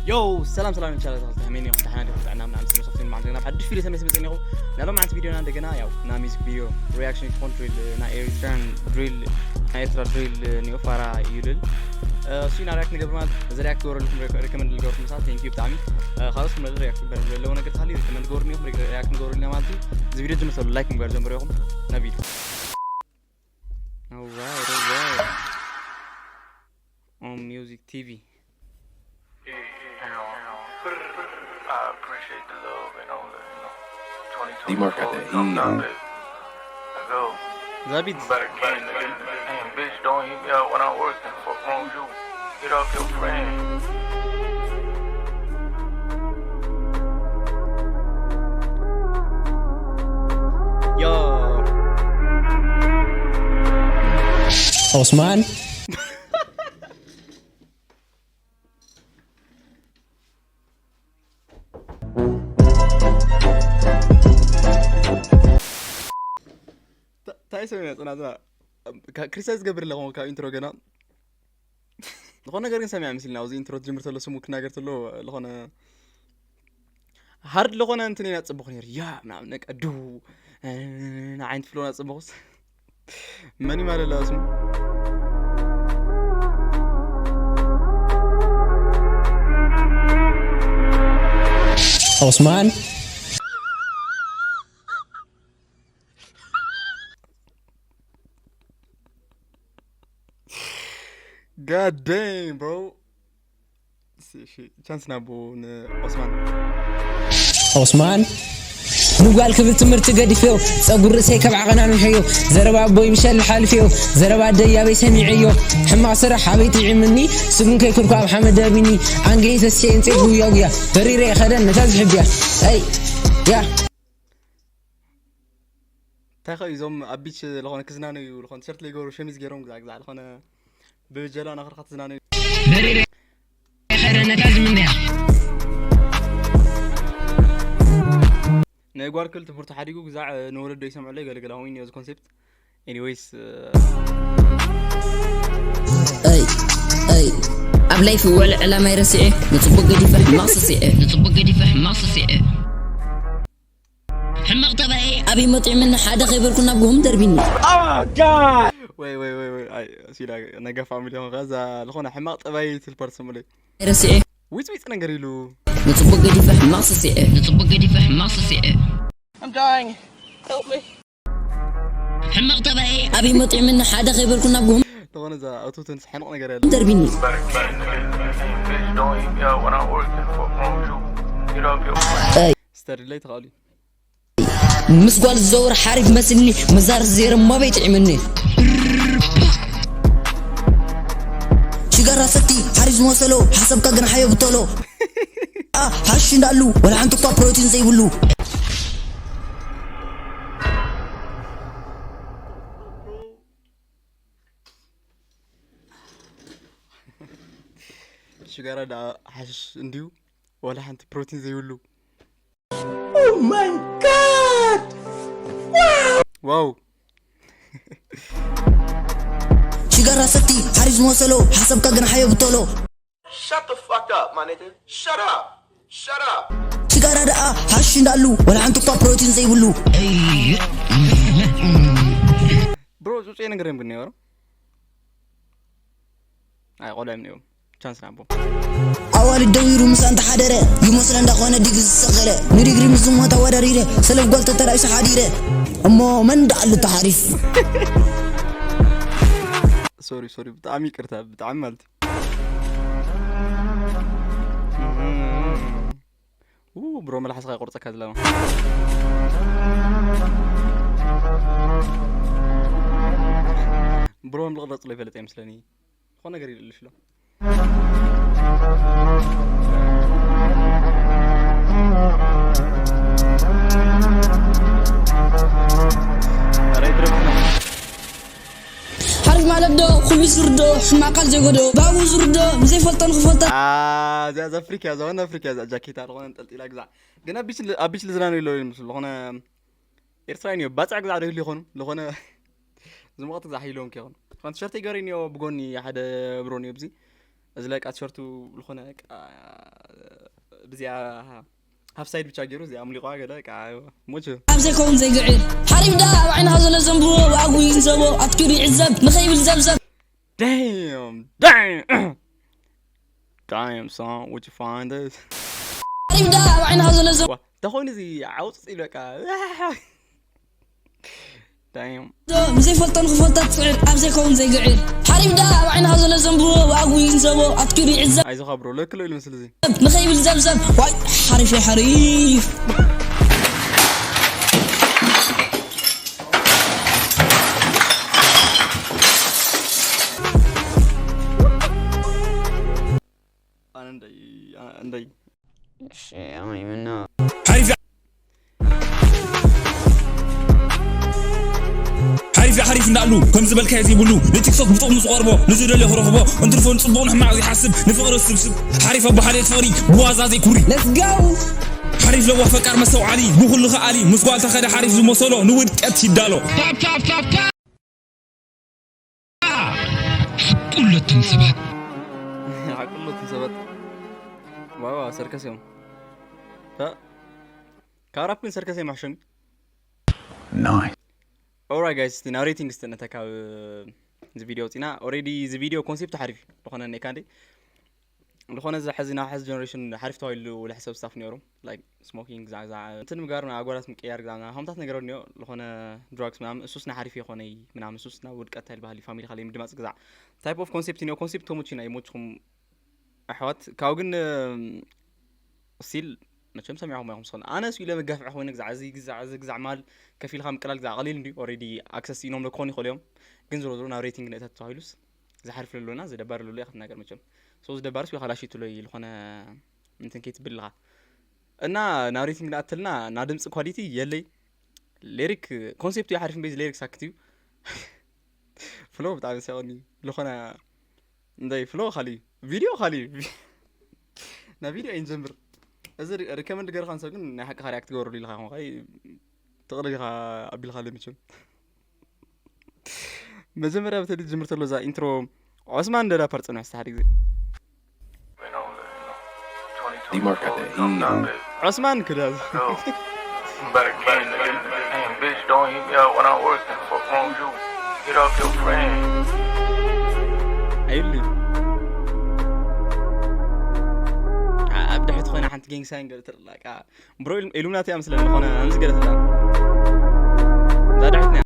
ዮ ሰላም ሰላም፣ ቻላ ተኸልተ ከመይ ኢኹም? ደሓና ዲኹም? ጥዕና ምናምን ስለ ሶፍትን ማለት ናብ ሓድሽ ቪድዮ ተመልሰ መጸ ኒኹ። ናብ ሎማዓንቲ ቪድዮና እንደገና ያው ናይ ሚዚክ ቪድዮ ሪያክሽን ክኾን ድሪል፣ ናይ ኤሪትራን ድሪል፣ ናይ ኤርትራ ድሪል ኒኦ ፋራ ይብል። እሱ ኢና ሪያክት ንገብር ማለት እዚ ሪያክት ገበረልኩም ሪኮመንድ ልገብርኩም ምሳት ቴንክ ዩ ብጣዕሚ። ካልኦት ክመል ሪያክት ግበር ዘለዎ ነገር ተሃልዩ ሪኮመንድ ገበሩ ኒኹም ሪያክት ንገብሩ ኢልና ማለት እዩ። እዚ ቪድዮ ጅምር ተብሉ ላይክ ምግባር ጀምሩ ኢኹም። ናብ ቪድዮ። Alright, alright. On Music ቲ ቪ. I appreciate the love and all that, you know. D-Mark got that heat on. Let's go. Zabit. Back again, nigga. Damn, bitch, don't hit me up when I'm working. Fuck wrong with you. Get off your friend. Yo. Osman. እንታይ ሰብ ኢና ጽና ጽና። ክሪስታይዝ ዝገብር ኣለኹ ካብ ኢንትሮ ገና ዝኾነ ነገር ግን ሰሚዓ ምስልና ኣብዚ ኢንትሮ ትጅምር ተሎ ስሙ ክናገር ተሎ ዝኾነ ሃርድ ዝኾነ እንትን ኢና ጽቡቕ ነይሩ ያ ምናምን ነቀዱ ንዓይን ትፍሎና ጽቡቕስ መን ይማለላ ስሙ ኦስማን God damn, bro. ቻንስ ናቦ ንኦስማን ኦስማን ንጓል ክብል ትምህርቲ ገዲፈዮ ጸጉር ርእሰይ ካብ ዓቐን ኣንውሐዮ ዘረባ ኣቦይ ምሸል ሓልፍዮ ዘረባ ኣደይ ኣበይ ሰሚዐዮ ሕማቕ ስራሕ ኣበይ ጥዒምኒ ስጉም ከይኩርኩ ኣብ ሓመድ ደርቢኒ ኣንገይ ተስየ እንጽ ጉያ ጉያ በሪረ ከደን ነታ ዝሕብያ ኣይ ያ እንታይ ኸ እዞም ኣብ ቢች ዝኾነ ክዝናነዩ ዝኾነ ቲሸርት ለይገበሩ ሸሚዝ ገይሮም ግዛዕ ግዛዕ ዝኾነ ብጀላ ናኽርካ ትዝናነዩ ናይ ጓል ክል ትምህርቱ ሓዲጉ ግዛዕ ንወለዶ ይሰምዑለይ ገለገለ ሆን እዚ ኮንሴፕት ኤኒዌይስ ኣይ ኣይ ኣብ ላይፍ ወለ ዕላማይ ረሲዐ ንፅቡቅ ገዲፈ ሕማቅ ሰሲዐ ንፅቡቅ ገዲፈ ሕማቅ ሰሲዐ ሕማቕ ጠባይ ኣበይ መጢዑ ምኒ ሓደ ከይበልኩ ናብ ጎሆም ደርቢኒ። ወይ ወይ ወይ ወይ ኣይ ሲዳ ነገፋ ሚሊ ሆን ከዛ ዝኾነ ሕማቕ ጠባይ ትልፐር ስምለይ ረሲዐ ዊጽ ዊጽ ነገር ኢሉ ንጽቡቅ ገዲፈ ሕማቕ ስሲዐ ንጽቡቅ ገዲፈ ሕማቕ ስሲዐ ሕማቕ ጠባይ ኣበይ መጢዑ ምኒ ሓደ ከይበልኩ ናብ ጎሆም ዝኾነ እዛ ኣውቶቱን ስሕንቕ ነገር ያለ ደርቢኒ ስተርድለይ ተኻሉ ምስ ጓል ዝዘውር ሓሪፍ መስልኒ መዛር ዜር ማበይ ጥዒምኒ ሽጋራ ሰቲ ሓሪፍ ዝመሰሎ ሓሰብካ ግን ሓዮ ብተሎ ሓሽ እንዳሉ ወላ ሓንቲ እኳ ፕሮቲን ዘይብሉ ሽጋራ ዳ ሓሽሽ እንዲዩ ወላ ሓንቲ ፕሮቲን ዘይብሉ Oh my god! ዋው ሽጋራ ሰቲ ሓሪፍ ዝመሰሎ ሓሰብካ ግን ሓዮ ብተሎ Shut the fuck up, my nigga. Shut up. Shut up. ሽጋራ ደኣ ሓሽ እንዳሉ ወላ ሓንቲ እኳ ፕሮቲን ዘይብሉ ብሮ ፁፁ ነገር ግን ነይሩ ኣይ ቆልዕም ነይሩ ቻንስ ናቦ ኣዋልድ ደዊሩ ምሳን ተሓደረ ይመስሎ እንዳኾነ ዲግሪ ዝሰኸረ ንዲግሪ ምስ ዝሞት ኣወዳዲረ ሰለፍ ጓል ተተራእሱ ሓዲረ እሞ መን ደኣሉ ተሓሪፍ ሶሪ ሶሪ ብጣዕሚ ይቅርታ ብጣዕሚ ማለት እዩ ኡ ብሮ መልሓስኻ ይቆርጸካ ዝለማ ብሮ ምልቕረጽ ሎ ይፈለጥ ኣይመስለኒ ዝኾነ ነገር ይልልሽ ሎ ሓሪፍ ማለት ዶ ኩሉ ዝርዶ ሕማቕ ቃል ዜጎዶ ባቡ ዝርዶ ዘይፈልጦ ንክፈልጦ እዚኣ ዘፍሪክያ ዘኾነ ኣፍሪክያ እዛ ጃኬታ ዝኾነ ጠልጢላ ግዛዕ ግን ኣብ ቢች ልዝናኑ ኢሎ ይመስሉ ዝኾነ ኤርትራዊ ኒዮ ባፅዕ ግዛዕ ዶ ይህሉ ይኾኑ ዝኾነ ዝሙቐት ግዛዕ ሂሎም ከይኾኑ ዝኾነ ቲሸርተይ ገሪ ኒዮ ብጎኒ ሓደ ብሮ ኒዮ ብዚ እዚ ለቃ ቲሸርቱ ዝኾነ በቃ ብዚኣ ሃፍ ሳይድ ብቻ ገይሩ እዚኣ ኣምሊቋ ገለ በቃ ሞች ኣብ ዘይከውን ዘይግዕር ሓሪፍ ደኣ ኣብ ዓይንኻ ዘሎ ዘንብቦ ብኣግኡ ይንዘቦ ኣትኪሩ ይዕዘብ ንኸይብል ዘብዘብ Damn, damn, damn, son, what you find this? ሓሪፍ ደኣ ኣብ ዓይንኻ ዘሎ ዘንብቦ ተኾይኑ እዚ ዓውፅፅ ኢሉ በቃ Damn. ንዘይፈልጦ ንክፈልጦ ትፅዕር ኣብ ዘይከውን ዘይግዕር ሓሪፍ ደኣ ኣብ ዓይንኻ ዘሎ ዘንብቦ ብኣግኡ ይንዘቦ ኣትኪሩ ይዕዘብ ኣይዞኻ ብሮ ለክሎ ኢሉ መስል እዚ ንኸይብል ዘብዘብ ዋይ ሓሪፍ እዩ ሓሪፍ ኣነ እንደይ ኣነ እንደይ Shit, I don't even know. ሓሪፍ ሓሪፍ እንዳሉ ከም ዝበልካዮ ዘይብሉ ንቲክቶክ ብጥቕሙ ዝቐርቦ ንዝደልዮ ክረኽቦ እንትርፎ ንፅቡቕ ንሕማቕ ዘይሓስብ ንፍቕሪ ስብስብ ሓሪፍ ኣቦ ሓልዮት ፍቕሪ ብዋዛ ዘይኩሪ Let's go ሓሪፍ ለዋህ ፈቃር መስተውዓሊ ንኹሉ ከኣሊ ምስ ጓል ተኸደ ሓሪፍ ዝመሰሎ ንውድቀት ይዳሎ ቁለትን ሰባት ሓቅሎትን ሰባት ዋዋ ሰርከስ እዮም ታ- ካብ ራፕ ግን ሰርከስ እዮም ኣሕሸሚ Nice. ኦራይ ጋይስ እስቲ ናብ ሬቲንግ ስትነተ ካብ እዚ ቪዲዮ ውፅና ኦሬዲ እዚ ቪዲዮ ኮንሴፕቱ ሓሪፍ እዩ ዝኾነ ኔካ እንዴ ዝኾነ እዚ ሕዚ ናብ ሕዚ ጀነሬሽን ሓሪፍ ተባሂሉ ልሕሰብ ስታፍ ነይሩ ላይክ ስሞኪንግ ግዛዕ ግዛዕ እንትን ምግባር ኣጓላት ምቅያር ግዛዕ ግዛዕ ከምታት ነገር እኒኦ ዝኾነ ድራግስ ምናምን እሱስ ንሓሪፍ ይኾነይ ምናምን እሱስ ናብ ውድቀት ይልባሃል ፋሚሊ ካልእ ምድማፅ ግዛዕ ታይፕ ኦፍ ኮንሴፕት እኒኦ ኮንሴፕት ተሞችና ይሞችኹም ኣሕዋት ካብ ግን ስቲል መቸም ሰሚዕኹም ኢኹም ስለ ኣነ ስ ኢለ መጋፍዒ ኮይነ ግዛዕ እዚ ግዛዕ እዚ ግዛዕ ማል ከፊልካ ምቅላል ግዛዕ ቀሊል እንዲ ኦሬዲ ኣክሰስ ኢኖም ክኾኑ ይኽእሉ እዮም ግን ዝሮ ዝሮ ናብ ሬቲንግ ንእተት ተባሂሉስ ዝሓርፍ ለሎና ዝደባር ለሎ ኢኻ ትናገር መቸም ሶ ዝደባርስ ወይ ካላሺ ትሎ ዝኾነ እንትን ከይትብል ኣለኻ እና ናብ ሬቲንግ ንኣትልና ና ድምፂ ኳሊቲ የለይ ሌሪክ ኮንሴፕቱ ይሓርፍ ቤዝ ሌሪክ ሳክት እዩ ፍሎ ብጣዕሚ ሲያቆኒ ዝኾነ እንታይ ፍሎ ካሊ ቪዲዮ ካሊ ና ቪዲዮ ኣይንጀምር እዚ ሪከመንድ ገርኻን ሰብ ግን ናይ ሓቂ ካሪያ ክትገብረሉ ኢልካ ኾንካ ትቕልል ኢኻ ኣቢልካ ለምችም መጀመርያ በተዲ ጅምር ተሎ እዛ ኢንትሮ ዑስማን ደዳ ፓርት ጽንሕ ስተ ሓደ ግዜ D-Mark got that heat. ዑስማን ክዳዝ Back in, and bitch, don't hit me up when I'm working. Fuck wrong with you. Get off your friend. ኣይብሉ ኣብ ድሕሪት ኮይና ሓንቲ ጌንግ ሳይን ገለ ትርላቃ ብሮ ኢሉምናቲ ኣምስለ ዝኾነ ኣምዚ ገለ ትላ እዛ ድሕሪትና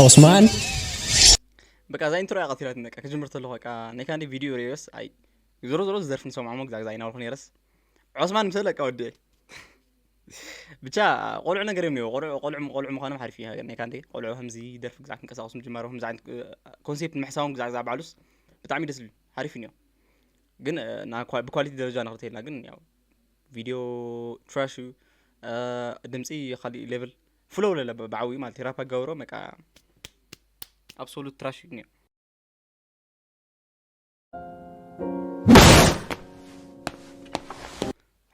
ዑስማን በቃ እዛ ኢንትሮ እያ ቀቲላትኒ በቃ ክጅምር ተለኹ በቃ ናይ ካንዲ ቪዲዮ ሪዮስ ኣይ ዞሮ ዞሮ ዝደርፊ ንሰምዖሞ ግዛ ግዛ ይናብልኩ ነይረስ ዑስማን ምሰል በቃ ወዲ ብቻ ቆልዑ ነገር እዮም ነይሩ ቆልዑ ቆልዑ ቆልዑ ምዃኖም ሓሪፍ እዩ ናይ ካንዲ ቆልዑ ከምዚ ደርፊ ግዛ ክንቀሳቀሱ ምጅማሮ ከምዚ ዓይነት ኮንሴፕት ምሕሳቦም ግዛ ግዛ ባዕሉስ ብጣዕሚ ደስ ዝብል ሓሪፍ እዩ ነይሩ ግን ብኳሊቲ ደረጃ ንክርተልና ግን ያው ቪድዮ ትራሽ እዩ ድምፂ ካሊእ ሌቭል ፍሎው ለለ ብዓዊ ማለት ራፕ ኣጋብሮ መቃ ኣብሶሉት ትራሽ እዩ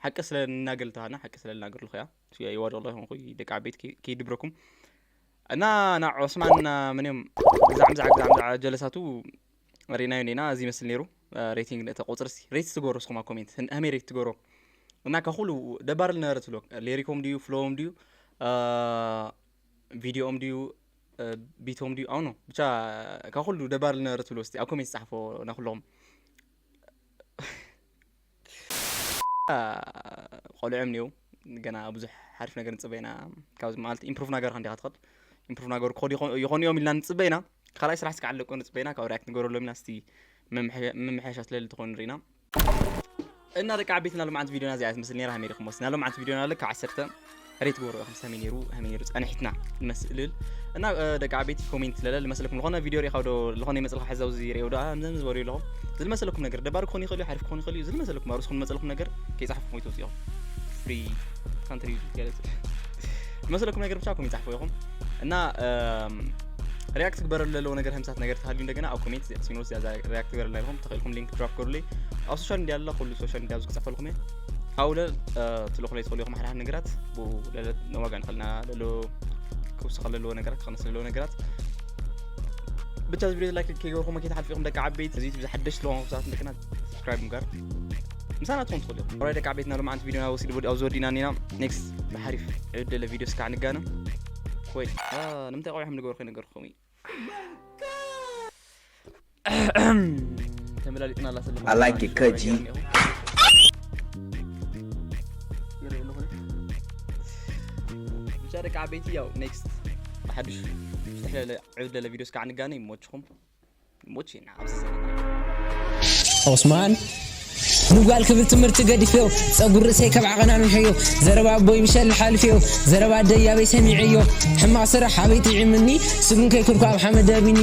ሓቂ ስለ እናገል ተሃና ሓቂ ስለ እናገር ልኹያ ይዋደቕ ይኹንኩ ደቂ ዓበይት ከይድብረኩም እና ና ዑስማን መን እዮም ብዛዕባ ብዛዕባ ጀለሳቱ ሬናዮ ኔና እዚ ይመስል ነይሩ ሬቲንግ ነተ ቁፅርሲ ሬት ትገበሩ ስኹማ ኮሜንት ሀሜ ሬት ትገበሩ እና ከኩሉ ደባር ልነበረ ትብሎ ሌሪኮም ድዩ ፍሎዎም ድዩ ቪዲኦም ድዩ ቢቶም ድዩ ኣውኖ ብቻ ከኩሉ ደባር ልነበረ ትብሎ ስ ኣብ ኮሜንት ፃሕፎ ናኩሎም ቆልዖም ኒው ገና ብዙሕ ሓሪፍ ነገር ንፅበ ኢና ካብዚ ማለት ኢምፕሩቭ ናገርካ እንዲካ ትኸድ ኢምፕሩቭ ናገሩ ክኸዱ ይኾኑ እዮም ኢልና ንፅበ ኢና ካልኣይ ስራሕ ስከ ኣለቆ ንፅበ ኢና ካብ ሪያክት ንገበረሎም ኢና ስቲ ምምሕያሻ ስለሊ ትኾኑ ርኢና እና ደቂ ዓበይቲ ናሎም ዓንቲ ቪዲዮና እዚኣ ትመስል ነራ ሃሜሪኩም ወስና ሎም ዓንቲ ቪዲዮና ለካ ዓሰርተ ሬት ጎሮ ከም ሰሚ ነሩ ሃሜ ነሩ ጸንሒትና ንመስልል እና ደቂ ዓበይቲ ኮሜንት ለለ ልመስለኩም ዝኾነ ቪዲዮ ሪኻ ዶ ዝኾነ ይመጽልካ ሕዛው እዚ ሪኦ ዶ ምዘም ዝበሩ ኣለኹም ዝልመሰለኩም ነገር ደባር ክኾን ይኽእል ሓሪፍ ክኾን ይኽእል ዝልመሰለኩም ኣብ ርስኩም መጸልኩም ነገር ከይጻሕፍኩም ወይ ተውጽኦም ፍሪ ካንትሪ ገለት ዝመሰለኩም ነገር ብቻ ኮሜንት ጻሕፎ ይኹም እና ሪያክት ግበረሉ ዘለዎ ነገር ከምሳት ነገር ተሃልዩ እንደገና ኣብ ኮሜንት ሲኖስ ሪያክት ግበረልና ኢኹም ተኽእልኩም ሊንክ ድራፕ ገሩለይ ኣብ ሶሻል ሚዲያ ኣላ ኩሉ ሶሻል ሚዲያ ኣብዚ ክጽፈልኩም እየ ኣውለ ትልኹ ለይ ትኽእሉ ኢኹም ሓድሓድ ነገራት ብኡ ለለ ነዋጋ ንኽእልና ለሎ ክውስኸ ለለዎ ነገራት ክኸነስ ለለዎ ነገራት ብቻ እዚ ቪዲዮ ላይክ ከይገርኹም ከይትሓልፉ ኢኹም ደቂ ዓበይቲ እዚ ዩቱብ ዝሓደሽ ስለሆነ ክብሳት እንደገና ሰብስክራይብ ምግባር ምሳና ትኾን ትኽእሉ ኢኹም ራይ ደቂ ዓበይትና ሎም ዓንት ቪዲዮ ወሲድ ኣብዚ ወዲና ኒና ኔክስት ብሓሪፍ ዕብደለ ቪዲዮ ስካዕ ንጋነ ወይ ንምንታይ ቆቢሖም ንገበርኩ ነገርኩም እዩ ተመላሊጥና ኣላ ስለ I like it, cut G. ብቻ ደቂ ዓበይቲ ያው ኔክስት ብሓድሽ ዝተሕለለ ዕብደለ ቪዲዮ ስካዕ ንጋነ ይሞችኹም ይሞችና ኣብዚ ዘመና ኦስማን ንጓል ክብል ትምህርቲ ገዲፈዮ ፀጉር ርእሰይ ካብ ዓቐን ኣንውሐዮ ዘረባ ኣቦይ ምሸል ሓልፍዮ ዘረባ ኣደይ ኣበይ ሰሚዐዮ ሕማቕ ስራሕ ኣበይ ጥዒምኒ ስግን ከይኩርኩ ኣብ ሓመድ ደርቢኒ